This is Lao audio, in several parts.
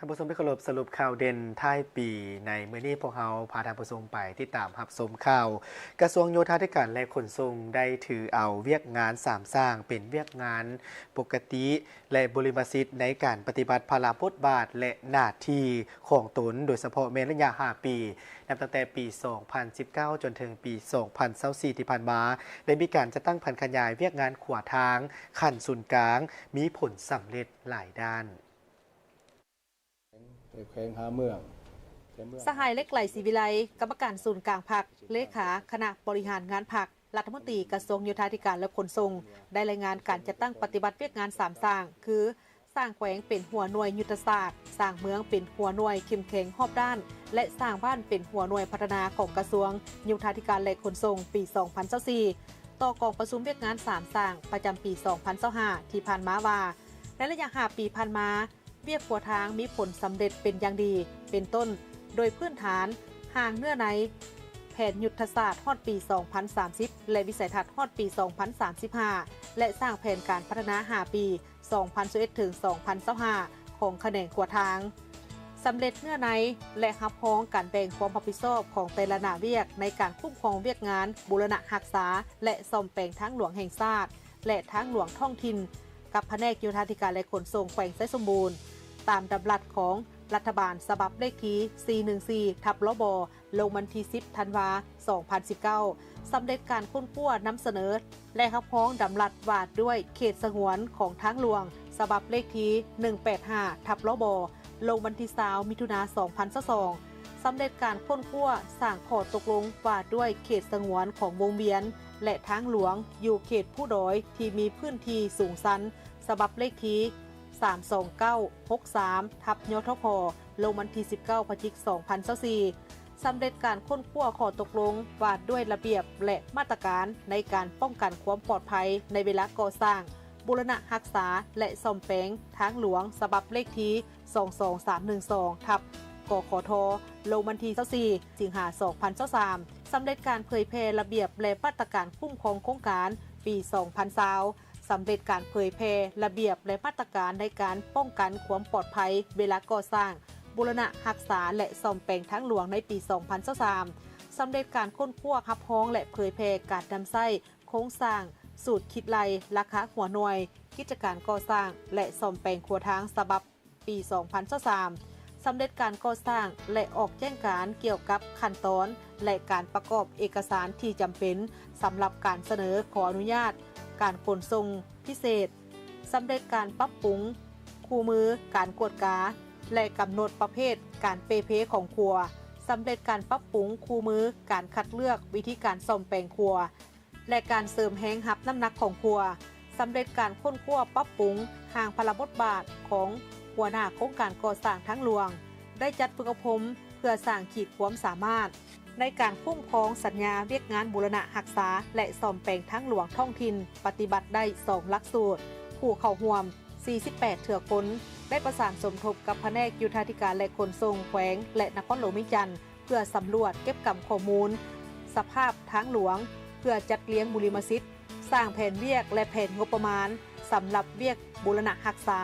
ທ່ານຜູ້ຊົມທີ່ເຄົາລົບ, ສະຫຼຸບຂ່າວເດັ່ນທ້າຍປີໃນມື້ນີ້, ພວກເຮົາພາທ່ານຜູ້ຊົມໄປຕິດຕາມຮັບຊົມຂ່າວ. ກະຊວງໂຍທາທິການ ແລະ ຂົນສົ່ງ ໄດ້ຖືເອົາວຽກງານສາມສ້າງເປັນວຽກງານປົກກະຕິ ແລະ ບຸລິມະສິດໃນການປະຕິບັດພາລະບົດບາດ ແລະ ໜ້າທີ່ຂອງຕົນ, ໂດຍສະເພາະແມ່ນໄລຍະຫ້າປີ, ນັບຕັ້ງແຕ່ປີສອງພັນສິບເກົ້າ ຈົນເຖິງປີສອງພັນຊາວສີ່ ທີ່ຜ່ານມາ, ໄດ້ມີການຈັດຕັ້ງຜັນຂະຫຍາຍວຽກງານຂົວທາງຂັ້ນສູນກາງ, ມີຜົນສຳເລັດຫຼາຍດ້ານ. ແຂວງຫາເມືອງ ສະຫາຍ ເລັກໄຫຼ ສີວິໄລ, ກຳມະການສູນກາງພັກ, ເລຂາຄະນະບໍລິຫານງານພັກ, ລັດຖະມົນຕີກະຊວງໂຍທາທິການ ແລະ ຂົນສົ່ງ ໄດ້ລາຍງານການຈັດຕັ້ງປະຕິບັດວຽກງານສາມສ້າງ ຄື ສ້າງແຂວງເປັນຫົວໜ່ວຍຍຸດທະສາດ, ສ້າງເມືອງເປັນຫົວໜ່ວຍເຂັ້ມແຂງຮອບດ້ານ ແລະ ສ້າງບ້ານເປັນຫົວໜ່ວຍພັດທະນາຂອງກະຊວງໂຍທາທິການ ແລະ ຂົນສົ່ງ ປີສອງພັນຊາວສີ່ ຕໍ່ກອງປະຊຸມວຽກງານສາມສ້າງປະຈຳປີສອງພັນຊາວຫ້າ ທີ່ຜ່ານມາວ່າ, ໃນໄລຍະຫ້າປີຜ່ານມາ, ວຽກຂົວທາງມີຜົນສຳເລັດເປັນຢ່າງດີ, ເປັນຕົ້ນ ໂດຍພື້ນຖານ, ຮ່າງເນື້ອໃນ, ແຜນຍຸດທະສາດຮອດປີສອງພັນສາມສິບ ແລະ ວິໄສທັດຮອດປີສອງພັນສາມສິບຫ້າ ແລະ ສ້າງແຜນການພັດທະນາຫ້າປີ ສອງພັນຊາວເອັດ ເຖິງ ສອງພັນຊາວຫ້າ ຂອງຂະແໜງຂົວທາງ, ສຳເລັດເນື້ອໃນ ແລະ ຮັບຮອງການແບ່ງຄວາມຮັບຜິດຊອບຂອງແຕ່ລະໜ້າວຽກໃນການຄຸ້ມຄອງວຽກງານບູລະນະຮັກສາ ແລະ ສ້ອມແປງທາງຫຼວງແຫ່ງຊາດ ແລະ ທາງຫຼວງທ້ອງຖິ່ນ ກັບພະແນກໂຍທາທິການ ແລະ ຂົນສົ່ງແຂວງໄຊສົມບູນ ຕາມດຳລັດຂອງລັດຖະບານ ສະບັບເລກທີ ສີ່ໜຶ່ງສີ່ ທັບ ລບ ລົງວັນທີ ສິບ ທັນວາ ສອງພັນສິບເກົ້າ, ສຳເລັດການຄົ້ນຄວ້ານຳສະເໜີ ແລະ ຮັບຮອງດຳລັດວ່າດ້ວຍເຂດສະຫງວນຂອງທາງຫຼວງ ສະບັບເລກທີ ໜຶ່ງແປດຫ້າ ທັບ ລບ ລົງວັນທີ ຊາວ ມິຖຸນາ ສອງພັນຊາວສອງ, ສຳເລັດການຄົ້ນຄວ້າສ້າງຂໍ້ຕົກລົງວ່າດ້ວຍເຂດສະຫງວນຂອງວົງວຽນ ແລະ ທາງຫຼວງຢູ່ເຂດພູດອຍທີ່ມີພື້ນທີ່ສູງຊັນ ສະບັບເລກທີ ສາມສອງເກົ້າ ຫົກສາມ ທັບ ຍທຂ ລົງວັນທີ ສິບເກົ້າ ພະຈິກ ສອງພັນຊາວສີ່, ສຳເລັດການຄົ້ນຄວ້າຂໍ້ຕົກລົງວ່າດ້ວຍລະບຽບ ແລະ ມາດຕະການໃນການປ້ອງກັນຄວາມປອດໄພໃນເວລາກໍ່ສ້າງ, ບູລະນະຮັກສາ ແລະ ສ້ອມແປງທາງຫຼວງ ສະບັບເລກທີ ສອງສອງສາມໜຶ່ງສອງ ທັບ ກຂທ ລົງວັນທີ ຊາວສີ່ ສິງຫາ ສອງພັນຊາວສາມ, ສຳເລັດການເຜີຍແຜ່ລະບຽບ ແລະ ມາດຕະການຄຸ້ມຄອງໂຄງການ ປີສອງພັນຊາວ, ສຳເລັດການເຜີຍແຜ່ລະບຽບ ແລະ ມາດຕະການໃນການປ້ອງກັນຄວາມປອດໄພເວລາກໍ່ສ້າງ, ບູລະນະຮັກສາ ແລະ ສ້ອມແປງທາງຫຼວງໃນປີສອງພັນຊາວສາມ, ສຳເລັດການຄົ້ນຄວ້າ, ຮັບຮອງ ແລະ ເຜີຍແຜ່ການນຳໃຊ້ໂຄງສ້າງສູດຄິດໄລ່ລາຄາຫົວໜ່ວຍກິດຈະການກໍ່ສ້າງ ແລະ ສ້ອມແປງຂົວທາງ ສະບັບ ປີສອງພັນຊາວສາມ, ສຳເລັດການກໍ່ສ້າງ ແລະ ອອກແຈ້ງການກ່ຽວກັບຂັ້ນຕອນ ແລະ ການປະກອບເອກະສານທີ່ຈຳເປັນສຳລັບການສະເໜີຂໍອະນຸຍາດການຂົນສົ່ງພິເສດ, ສຳເລັດການປັບປຸງຄູ່ມືການກວດກາ ແລະ ກຳນົດປະເພດການເປ່ເພຂອງຂົວ, ສຳເລັດການປັບປຸງຄູ່ມືການຄັດເລືອກວິທີການສ້ອມແປງຂົວ ແລະ ການເສີມແຮງຮັບນ້ຳໜັກຂອງຂົວ, ສຳເລັດການຄົ້ນຄວ້າປັບປຸງຮ່າງພາລະບົດບາດຂອງຫົວໜ້າໂຄງການກໍ່ສ້າງທາງຫຼວງ, ໄດ້ຈັດຝຶກອົບຮົມເພື່ອສ້າງຂີດຄວາມສາມາດໃນການຄຸ້ມຄອງສັນຍາວຽກງານບູລະນະຮັກສາ ແລະ ສ້ອມແປງທາງຫຼວງທ້ອງຖິ່ນ ປະຕິບັດໄດ້ສອງຫຼັກສູດ, ຜູ້ເຂົ້າຮ່ວມ ສີ່ສິບແປດເທື່ອຄົນ, ໄດ້ປະສານສົມທົບກັບພະແນກໂຍທາທິການ ແລະ ຂົນສົ່ງແຂວງ ແລະ ນະຄອນຫຼວງວຽງຈັນ ເພື່ອສຳຫຼວດເກັບກຳຂໍ້ມູນສະພາບທາງຫຼວງ, ເພື່ອຈັດລຽງບຸລິມະສິດ, ສ້າງແຜນວຽກ ແລະ ແຜນງົບປະມານສຳລັບວຽກບູລະນະຮັກສາ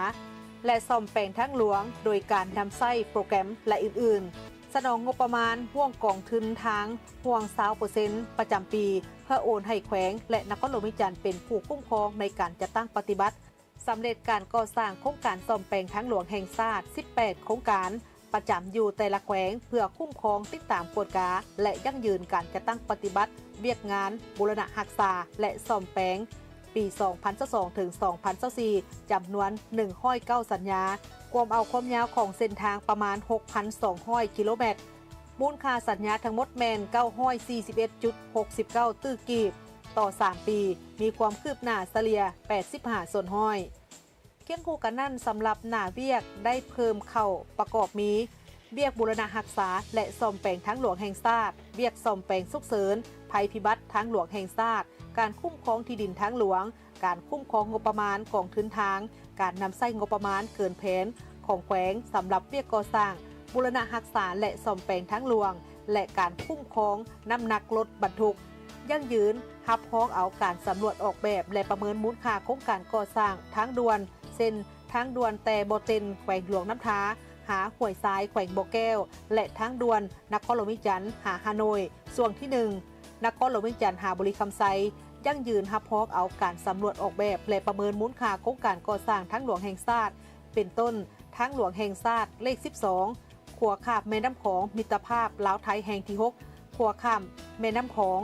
ແລະ ສ້ອມແປງທາງຫຼວງ ໂດຍການນຳໃຊ້ໂປຣແກຣມ ແລະ ອື່ນໆ, ສະໜອງງົບປະມານຮ່ວງກອງທຶນທາງຮ່ວງຊາວເປີເຊັນປະຈຳປີ ເພື່ອໂອນໃຫ້ແຂວງ ແລະ ນະຄອນຫຼວງວຽງຈັນເປັນຜູ້ຄຸ້ມຄອງໃນການຈັດຕັ້ງປະຕິບັດ. ສຳເລັດການກໍ່ສ້າງໂຄງການສ້ອມແປງທາງຫຼວງແຫ່ງຊາດສິບແປດໂຄງການ ປະຈຳຢູ່ແຕ່ລະແຂວງ ເພື່ອຄຸ້ມຄອງ, ຕິດຕາມ, ກວດກາ ແລະ ຢັ້ງຢືນການຈັດຕັ້ງປະຕິບັດວຽກງານບູລະນະຮັກສາ ແລະ ສ້ອມແປງ ປີສອງພັນຊາວສອງ ເຖິງ ສອງພັນຊາວສີ່ ຈຳນວນໜຶ່ງຮ້ອຍເກົ້າສັນຍາ, ກວມເອົາຄວາມຍາວຂອງເສັ້ນທາງປະມານຫົກພັນສອງຮ້ອຍກິໂລແມັດ. ມູນຄ່າສັນຍາທັງໝົດແມ່ນເກົ້າຮ້ອຍສີ່ສິບເອັດຈຸດຫົກສິບເກົ້າຕື້ກີບ ຕໍ່ສາມປີ, ມີຄວາມຄືບໜ້າສະເລ່ຍແປດສິບຫ້າສ່ວນຮ້ອຍ. ຄຽງຄູ່ກັນນັ້ນ, ສຳລັບໜ້າວຽກໄດ້ເພີ່ມເຂົ້າປະກອບມີ ວຽກບູລະນະຮັກສາ ແລະ ສ້ອມແປງທາງຫຼວງແຫ່ງຊາດ, ວຽກສ້ອມແປງສຸກເສີນ, ໄພພິບັດທາງຫຼວງແຫ່ງຊາດ, ການຄຸ້ມຄອງທີ່ດິນທາງຫຼວງ, ການຄຸ້ມຄອງງົບປະມານກອງທຶນທາງ, ການນຳໃຊ້ງົບປະມານເກີນແຜນຂອງແຂວງສຳລັບວຽກກໍ່ສ້າງ, ບູລະນະຮັກສາ ແລະ ສ້ອມແປງທາງຫຼວງ ແລະ ການຄຸ້ມຄອງນ້ຳໜັກລົດບັນທຸກ, ຢັ້ງຢືນຮັບຮອງເອົາການສຳຫຼວດອອກແບບ ແລະ ປະເມີນມູນຄ່າໂຄງການກໍ່ສ້າງທາງດ່ວນ ເຊັ່ນ ທາງດ່ວນແຕ່ບໍ່ເຕັນ ແຂວງຫຼວງນ້ຳທາ, ຫາຫ້ວຍຊາຍ ແຂວງບໍ່ແກ້ວ ແລະ ທາງດ່ວນນະຄອນຫຼວງວຽງຈັນ ຫາຮ່າໂນ້ຍ ຊ່ວງທີໜຶ່ງ ນະຄອນຫຼວງວຽງຈັນ ຫາບໍລິຄຳໄຊ ຢັ້ງຢືນຮັບຮອງເອົາການສຳຫຼວດອອກແບບ ແລະ ປະເມີນມູນຄ່າໂຄງການກໍ່ສ້າງທາງຫຼວງແຫ່ງຊາດ ເປັນຕົ້ນ ທາງຫຼວງແຫ່ງຊາດເລກສິບສອງ ຂົວຂ້າມແມ່ນ້ຳຂອງ ມິດຕະພາບລາວ-ໄທ ແຫ່ງທີຫົກ ຂົວຂ້າມແມ່ນ້ຳຂອງ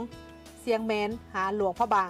ຊຽງແມນ ຫາຫຼວງພະບາງ.